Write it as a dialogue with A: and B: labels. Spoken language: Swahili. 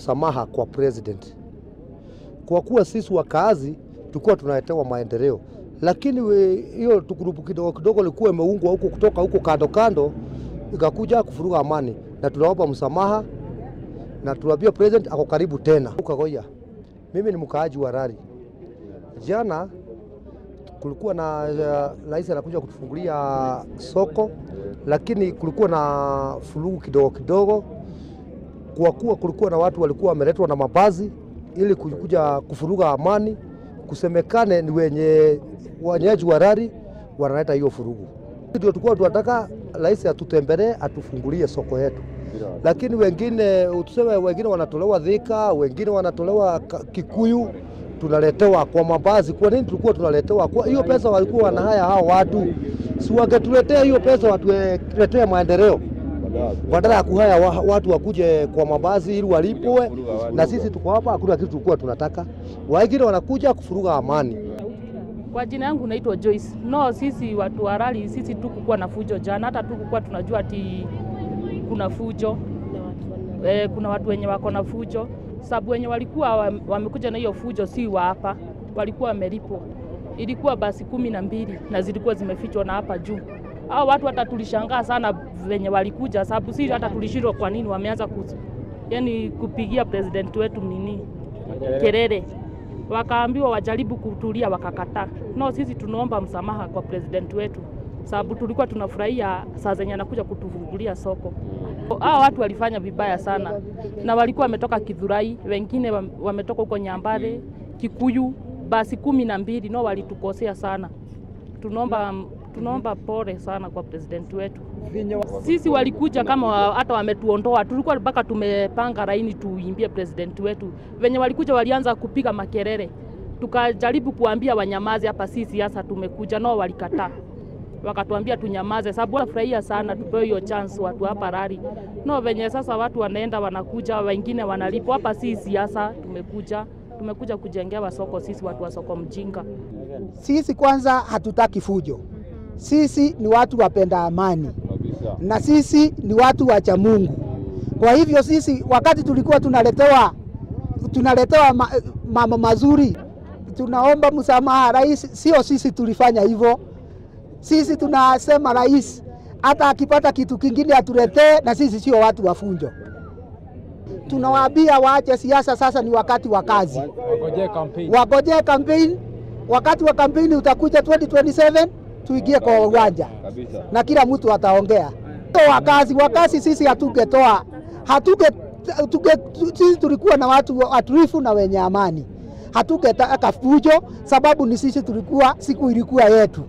A: Msamaha kwa president, kwa kuwa sisi wakaazi tulikuwa tunaletewa maendeleo, lakini hiyo tukurupu kidogo kidogo ilikuwa imeungwa huko kutoka huko kando kando, ikakuja kufuruga amani, na tunaomba msamaha na tunaambia president ako karibu tena. Kagoya, mimi ni mkaaji wa Rari. Jana kulikuwa na rais anakuja kutufungulia soko, lakini kulikuwa na furugu kidogo kidogo kwa kuwa kulikuwa na watu walikuwa wameletwa na mabazi ili kuja kufuruga amani, kusemekane ni wenye wenyeji wa Rari wanaleta hiyo furugu. Ndio tulikuwa tunataka rais atutembelee, atufungulie soko yetu, lakini wengine tuseme, wengine wanatolewa Thika, wengine wanatolewa Kikuyu, tunaletewa kwa mabazi. Kwa nini tulikuwa tunaletewa kwa hiyo pesa? Walikuwa wanahaya hao watu, si wangetuletea hiyo pesa watuletee maendeleo badala ya kuhaya watu wakuje kwa mabazi ili walipwe, na sisi tuko hapa, hakuna kitu tulikuwa tunataka. Wengine wanakuja kufuruga amani.
B: Kwa jina yangu naitwa Joyce. No, sisi watu wa Rari, sisi tukukuwa na fujo jana, hata tukukuwa tunajua ati kuna fujo e, kuna watu wenye wako na fujo, sababu wenye walikuwa wamekuja na hiyo fujo si wa hapa, walikuwa wamelipwa. Ilikuwa basi 12 na zilikuwa zimefichwa na hapa juu. Hao watu hata tulishangaa sana venye walikuja, sababu si hata tulishindwa kwa nini wameanza yani kupigia president wetu nini kelele, wakaambiwa wajaribu kutulia, wakakataa. No, sisi tunaomba msamaha kwa president wetu, sababu tulikuwa tunafurahia saa zenye anakuja kutufungulia soko. Hao watu walifanya vibaya sana, na walikuwa wametoka Githurai, wengine wametoka huko Nyambare, Kikuyu, basi 12. No, walitukosea sana. Tunaomba pole sana kwa president wetu. Sisi walikuja kama hata wametuondoa, tulikuwa mpaka tumepanga laini tuimbie president wetu. Venye walikuja walianza kupiga makelele, tukajaribu kuambia wanyamaze, hapa sisi sasa tumekuja, no, walikataa, wakatuambia tunyamaze, sababu wanafurahia sana tupewe hiyo chance watu hapa Rari. No, venye sasa watu wanaenda wanakuja, wengine wanalipwa hapa, si siasa. Tumekuja kujengewa soko sisi watu wa soko mjinga.
C: Sisi kwanza hatutaki fujo. Sisi ni watu wapenda amani na sisi ni watu wacha Mungu. Kwa hivyo sisi wakati tulikuwa tunaletewa mambo mazuri, tunaomba msamaha rais. Sio sisi tulifanya hivyo. Sisi tunasema rais hata akipata kitu kingine atuletee, na sisi sio watu wa fujo. Tunawaambia waache siasa, sasa ni wakati wa kazi, wagojee campaign. Wakati wa kampeni utakuja 2027, tuingie kwa uwanja na kila mtu ataongea. Wakazi sisi hatungetoa hatuge tuge, sisi tulikuwa na watu watulivu na wenye amani, hatungetaka fujo, sababu ni sisi tulikuwa, siku ilikuwa yetu.